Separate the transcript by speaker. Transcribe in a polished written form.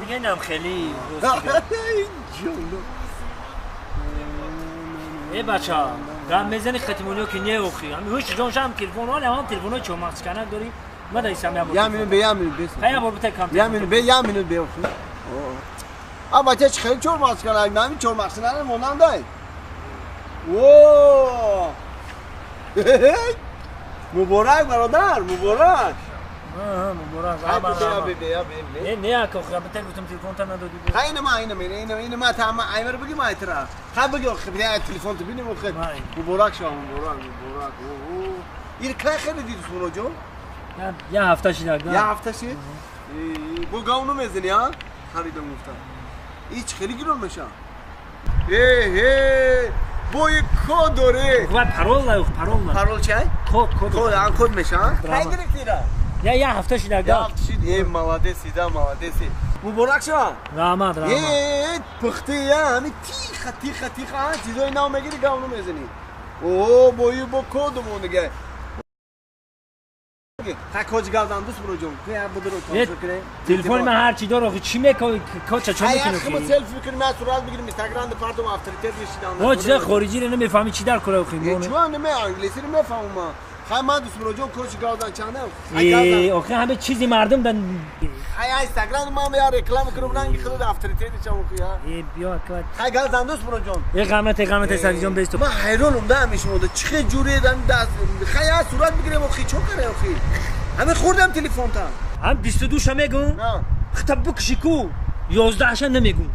Speaker 1: Дига инам хеле э бача гап мезани хатимониё ки не охи ҳуш ҷоншам телефон ҳоле ҳам телефоно чормағзканак дорӣ ма даисам я
Speaker 2: Я минут бе, я минут бе.
Speaker 1: Я бор бита кам.
Speaker 2: Я минут бе, я минут бе охи. А бача чӣ хеле чормағзканак, нами чормағзканак монандай. О! Муборак бародар, муборак.
Speaker 1: Муборак. Не, не, ака, бита гуфтам телефон та надодӣ.
Speaker 2: Хай ина ма, ина ина ина ма та ма аймар бигӣ ма айтра. Хай бигӣ охи, бия телефон ту бинем охи. Муборак шава, муборак, муборак. Ир кай харидӣ дӯстмуро ҷон?
Speaker 1: Я ҳафта шид.
Speaker 2: Я ҳафта шид? Бо гавну мезани, а? Харидам гуфтам. Ич хеле гирон меша. Э, э, бо и код доре.
Speaker 1: Ва парол ла, парол ла.
Speaker 2: Парол чай?
Speaker 1: Код, код.
Speaker 2: Код, ан код меша? Кай гирифтира?
Speaker 1: Я ҳафта шид.
Speaker 2: Я ҳафта шид. Э, молодец, да, молодец. Муборак шава.
Speaker 1: Раҳмат, раҳмат.
Speaker 2: Э, пухти, я, ҳами тиха, тиха, тиха, а, чизои нав мегири, гавну мезани. О, бо и бо кодумон дига. Та коч галдан дӯст буро ҷон. Я будро тамошо кунем.
Speaker 1: Телефони ман ҳар чи дор охи чӣ мекои коча чо мекунӣ?
Speaker 2: Хай хм селфи мекунем, ман сурат бигирем, Инстаграм да партум авторитет мешидам.
Speaker 1: О чиза хориҷӣ ро намефаҳмӣ чӣ дар кора охи?
Speaker 2: Чӯ не ме англисӣ ро мефаҳмам. Хай ман дӯст буро ҷон коч галдан чандам.
Speaker 1: Э охи ҳама чизи мардум дан
Speaker 2: хай Инстаграм ман я реклама кунам ранги худ авторитет чам охи я.
Speaker 1: Э биё аква.
Speaker 2: Хай галдан дӯст буро ҷон.
Speaker 1: Э ғамат, ғамат садиҷон бесту.
Speaker 2: Ман ҳайронам да ҳамин шумо да чӣ ҷуре дан даст. Хай я сурат бигирем охи чо каре охи. Ҳамин хӯрдам телефонта.
Speaker 1: Ҳам 22 ша мегум? Хита бикуши ку 11 ша намегум.